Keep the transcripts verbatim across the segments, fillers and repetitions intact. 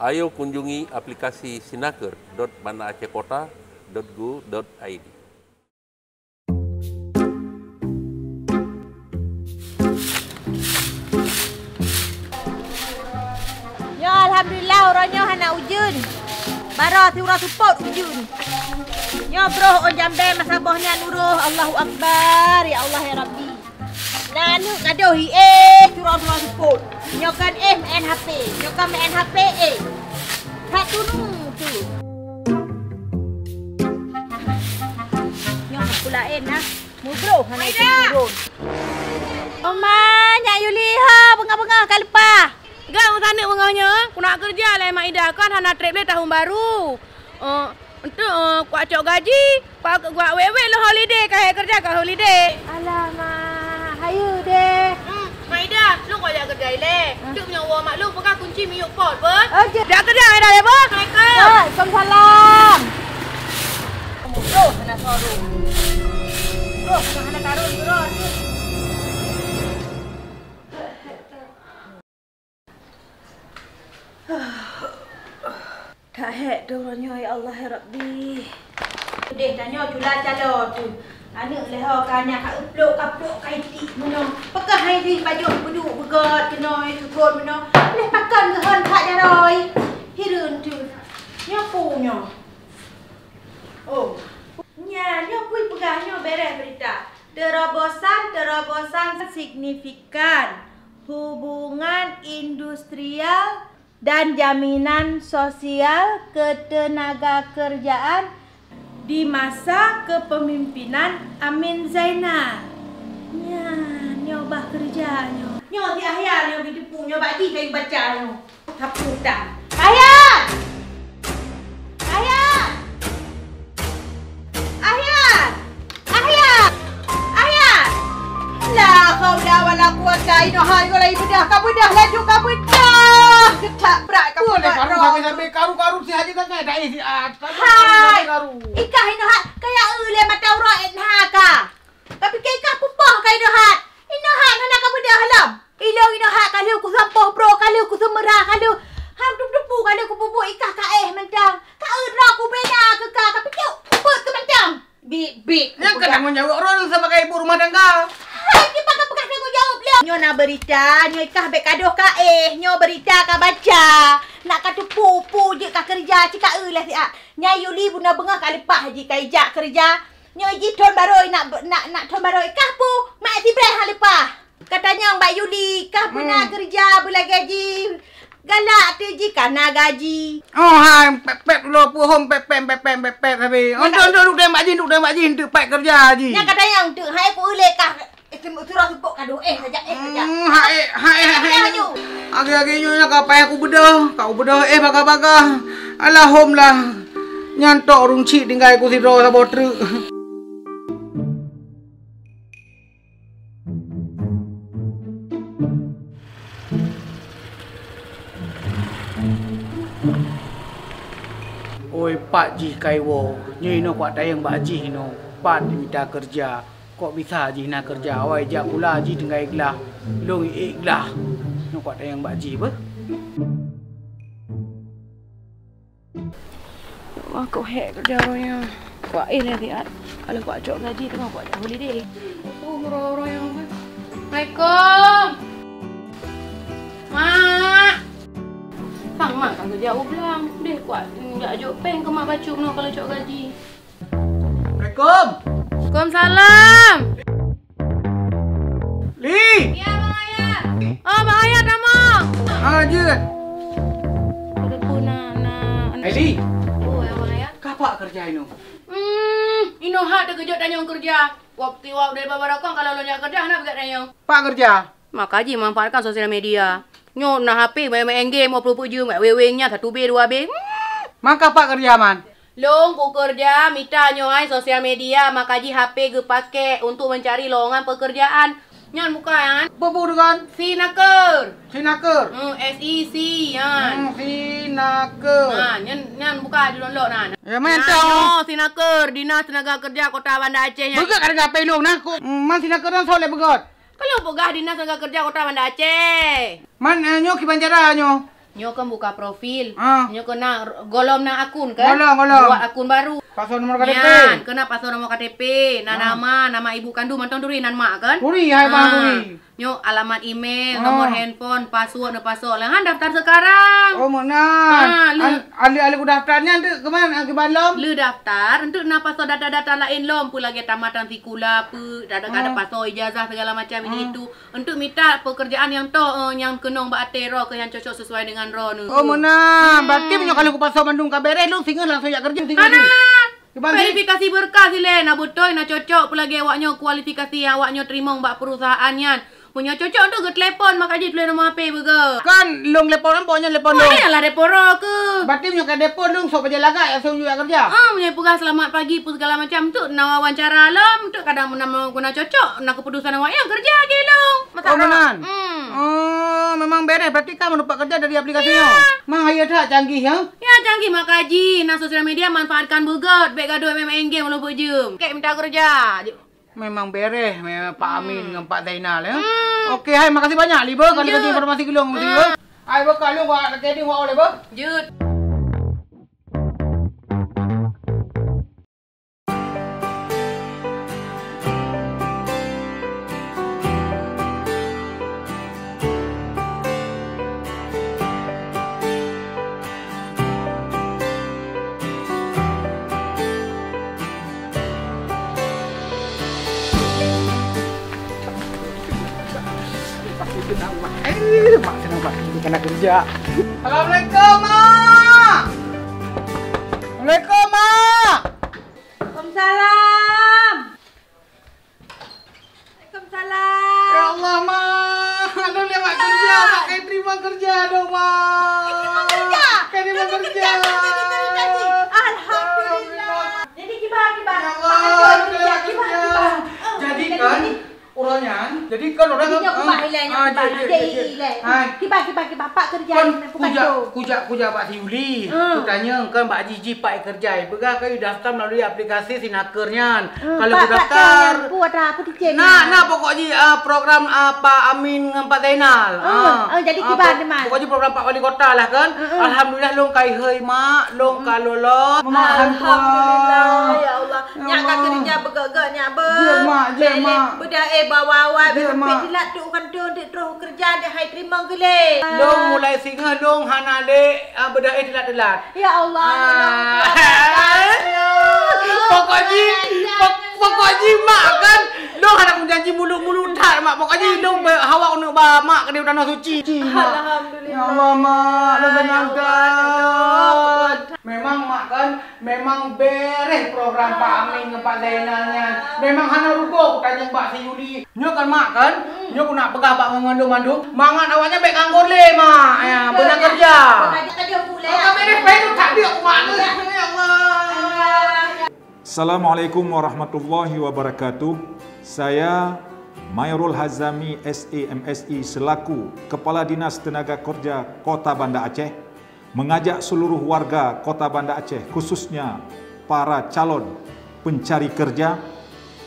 Ayo kunjungi aplikasi sinaker dot banda aceh kota dot go dot I D. Nyoe alhamdulillah uroe nyoe hana ujeuen. Baroe siuroe seupôt ujeuen. Nyoe broh ôn jambée masa boh nyan uroe. Allahu Akbar, ya Allah, ya Rabbi. Na aneuk gadôh hi éh, curang-curang seupôt. Nyoe kan éh meu'en H P. Nyoe kan meu'en H P éh. That tunung tu. Nyoe pula éh nah. Mubroh hana turun. Oma, nyak Yuli ho, beungoh-beungoh ka leupah. Gak meusaneuk beungoh nyoe, kunak keureuja lé Mak Ida kan hana trép lé tahun baru. Eh, Enteuk, eh, kucok gaji, kuwak wék-wék lôn holiday, ka hai keureuja ka holiday. Alah, Mak, hayeue deh. Hmm, Maida, lôn kuajak keudai lé. Ah. Enteuk meunyoe woe mak lôn peugah kunci miyueb pot, beuh? Oh, jeuet. Jak keudai, Maida, ya, beuh? Assalamualaikum. Waalaikumsalam. Roh, hana sarong. Roh, hana sarong, roh. That hék droe nyoe, ya Allah, ya Rabbi. Udeh tanyoe jula calo tu. Aneuk leuho ka nya ka euplok, ka plok, ka itik meunoe. Peugah hai jih bajôh beuduek beugöt keunoe, tuthon meunoe. Leh pakon geuhon that jaroe. Hireuen tu. Nyoe peue nyoe? Oh. Nya, nyoe peue peugah nyoe bèrèh beurita. Terobosan-terobosan signifikan hubungan industrial dan jaminan sosial ketenagakerjaan di masa kepemimpinan Amin Zainal. Nyan, nyoe bah keureuja nyoe. Nyoe si Ahyar nyoe geuteupeue nyoe bak jih kayue baca nyoe. Sapu tang. Ahyar! Ahyar! Ahyar! Ahyar! Ahyar! La haula wala quwata illa billah. Hai, golai beudah, ka beudah laju, ka beudah. Getak brat ka beudah. Karu, karu, karu, karu, si Haji Tangai, dah isi, ah, karu, hai. Karu, karu. Ikah inoe hat, kaya eu lé mata uroe éh na ka. Tapi keu ikah pupoh ka inoe hat. Inoe hat hana ka beudah lom. Ilong inoe hat ka lheueh kuseumpôh broe, ka lheueh kuseumeurah, ka lheueh ham tup-tupu, ka lheueh kupubuet ikah ka éh mantong. Ka eu droe kubina keu ka, ka picut, ubit keu mantong. Bik, bik. Nyan ka tanggung jaweueb droeneuh sebagai ibu rumah tangga. Hai, kiban ka peugah tanggung jaweueb lé. Nyoe na beurita, nyoe ikah bék kadoh ka éh, nyoe beurita ka baca. Nak ka tupu-upu jeuet ka keureuja, ci ka eu lé siat. Nyang Yuli bunoe beungoh ka leupah jih ka ijak keureuja. Nyoe jih thon barô nak, nak, nak thon barô ikah pu, mak sibreh han leupah. Ka tanyong bak Yuli, kah peuna keureuja beulagèe jih galak teuh jih ka na gaji. Oh hai, pet-pet ulo puhom pet-pet pet-pet pet-pet sabe. Untuk untuk duduk bak jih, duduk bak jih, untuk pet keureuja jih. Nyang ka tanyong teuk hai ku ulèe kah. Eh, tem-, surah seupôt kadoh, eh, saja, eh, saja. Hmm, hai, hai, hai, hai. Laju. Agi-agi nyoe ka payah kubeudoh, ka kubeudoh, eh, bagah-bagah. Alah, hom lah. Nyan tok ureueng chik tinggai ku sidroe saboh treuk. Oi, pat jih ka iwoe, nyoe inoe kuat tayang bak jih inoe, pat jimita keureuja. Kok bisa jih na keureuja, awai jak pula jih tinggai glah. Lôn ék glah. Nyoe kuat tayang bak jih beuh. Wah, kok hék keureuja uroe nyoe. Kuat éh lé siat. Kalau kuat cok gaji teuma kuat cok holiday. Oh, uroe-uroe nyoe. Assalamualaikum. Mak. Sang mak ka keureuja u blang. Deh kuat jak jok péng keu mak bacut nyoe kalau cok gaji. Assalamualaikum. Waalaikumsalam. Li! Ya, Bang Ayat. Oh, Bang Ayat, tamong. Ah, jeuet. Ada pun nak, nak. Eh, Li. Oh, ya, Bang Ayat. Kapa kerja inoe? Hmm, inoe hat teukeujot tanyong kerja. Waktu awak dari Babarakong kalau lo nyak kerja, hana peugah tanyong. Pak kerja? Maka jimanfaatkan sosial media. Nyoe na H P, main-main game, upload jeuem, weweng nyan, satu B, dua B. Hmm. Maka Pak kerja, man? Lôn kukeureuja mita nyoe ai sosial media, maka jih H P geupakèk untuk meucari lowongan peukeurjaan. Nyan bukan? Peue bunoe kan? Sinaker. Sinaker? Hmm, S I C, nyan. Hmm, sinaker. Ha, nyan, nyan bukan di lôn lok nan. Ya, mantap. Nyan, nyoe sinaker, Dinas Tenaga Kerja Kota Banda Aceh nyan. Beugöt ka deungon H P lôn, nah. Ku, hmm, man sinaker nyan soe lé beugöt? Ka lôn peugah Dinas Tenaga Kerja Kota Banda Aceh. Man, eh, nyoe kiban cara nyoe. Nyoe kan buka profil. Ah. Nyoe kena golom na akun kan? Golom, golom. Buat akun baru. Pasoe nomor K T P. Nyan, kena pasoe nomor K T P. Na Ah. nama, nama ibu kandung mantong turi nan mak kan? Turi, hai bang Ah. turi. Nyoe alamat email, Ah. nomor handphone, password na pasoe. Lah han daftar sekarang. Oh, meunan. Ah, lu- An-, ahli-ahli ku daftar nyan tu kemana? Akibat lom? Lu daftar, untuk na pasoe data-data lain lom, pu lagi tamatan sikula, pu, ada, ada Ah. pasoe ijazah segala macam ini Ah. itu. Untuk mita pekerjaan nyang toh, eh, nyang keunong bak até droe keuh nyang cocok sesuai dengan droe nyoe. Oh, meunan. Hmm. Berarti meunyoe kalau kupasoe mandum ka beres, lôn singoh langsung jak kerja, singoh Hana. tu. Kiban tu? Verifikasi berkas ilée, na beutôi, na cocok, peulagi awak nyoe kualifikasi awak nyoe teurimong bak perusahaan nyan. Meunyoe cocok tu geutelepon, maka jih tuléh nomor H P beuga. Kan lôn telepon, kan pokoknya telepon Oh, lôn. Iyalah, telepon droe keuh. Berarti meunyoe ka telepon lôn, sok bajée lagak, ya, sok jak kerja. Ah, meunyoe peugah selamat pagi, pu segala macam tu, na wawancara lom, tu kadang meunang guna cocok, na keputusan awak nyang kerja je lom. Masa Oh, meunan? Hmm. Oh, memang beres. Berarti ka meudapat kerja dari aplikasi Iya. nyoe? Mang, hai that canggih, ya? Ya, canggih maka jih. Na sosial media manfaatkan beugöt. Bèk gadoh main-main game lalu beujeuem. Kek minta kerja. Memang beres, memang Pak Amin Hmm. ngon Pak Zainal, ya? Hmm. Okey, hai, makasih banyak, Liba, kalau Jeuet. kasih informasi keu lôn, makasih, Hmm. Liba. Hai, beuka lôn, wak, jadi wak oleh, bah? Jeuet. Eh, Mak, senang, Mak. Ini kena kerja. Assalamualaikum, Mak. Assalamualaikum, Mak. Waalaikumsalam. Waalaikumsalam. Ya Allah, Mak. Aduh, lewat kerja, Mak. Saya terima kerja dong, Mak. Eh, terima kerja? Saya terima Terima kerja. kerja, terima kerja. Alhamdulillah. Jadi, kiban, kiban? Ya Allah, Mak, kerja, lewat kiban, kerja. kiban? Eh, Jadi, jadi, kan, jadi. Orang nyan, jadi kan orang Jadi, nyoe ah, kubah ilai, nyoe ah, kubah. Jadi, jadi, jadi, jadi. ilai. Ah. Kiban, kiban, kiban. Pak kerja Kan ni, bukan kujak, tu. kujak, kujak Pak Yuli. Hmm. Kutanyong kan Pak Jiji pat kerja. Peugah ka daftar melalui aplikasi Sinaker nyan. Hmm, Kalau Pak, Pak kudaftar, Tong, Pu, ada apa di Cina? Nah, nah, pokok jih, ah, program, ah, Pak Amin ngon Pak Zainal. Hmm, Ah, oh, jadi ah, kiban pok-, teman. pokok jih program Pak Wali Kota lah kan. Hmm, hmm. Alhamdulillah lôn kai hei mak, lôn Hmm. ka lolos. Mak, Alhamdulillah, ya Allah. Ya Nyak ka Allah. kerja beugöt-göt nyak beuh. Jeuet, Mak, jeuet, Bèk lé Mak. beudah, eh, bawa-bawa, Jeuet, bèk Mak. telat tu kan tu, dek terus kerja, dek hai terima geulé. Lôn mulai singoh lôn hana lé, ah, beudah, eh, telat-telat. Ya Allah, Ah. ya Allah. Pokok jih, pok-, pokok jih, Mak, kan. Lôn hana kujanji muluk-muluk that, Mak. Pokok jih lôn be-, hawa uneuk ba Mak keudéh u Tanoh Suci, Mak. Alhamdulillah. Ya Allah, Mak. Lôn Ya Allah, senang ya Allah. that. Memang, Mak, kan. Memang beres program Pak Amin ngon Pak Zainal nyan. Memang hana rugoe kutanyong bak si Yuli. Nyoe kan, Mak, kan? Hmm. Nyoe ku nak peugah bak ngon mandum-mandum. Mangat awaknyan bèk nganggur lé, Mak. Ya, Betul, beuna ya. kerja. Beuna kerja pula. Oke, beres. Baik, tak dia, Mak. Ya. Ya Allah. Assalamualaikum warahmatullahi wabarakatuh. Saya Mairul Hazami, S A M S I, selaku Kepala Dinas Tenaga Kerja Kota Banda Aceh, mengajak seluruh warga Kota Banda Aceh, khususnya para calon pencari kerja,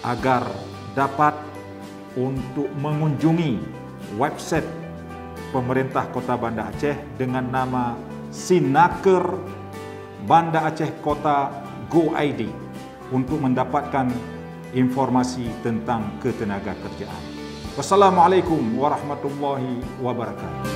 agar dapat untuk mengunjungi website pemerintah Kota Banda Aceh dengan nama Sinaker Banda Aceh Kota Go I D untuk mendapatkan informasi tentang ketenaga kerjaan. Wassalamualaikum warahmatullahi wabarakatuh.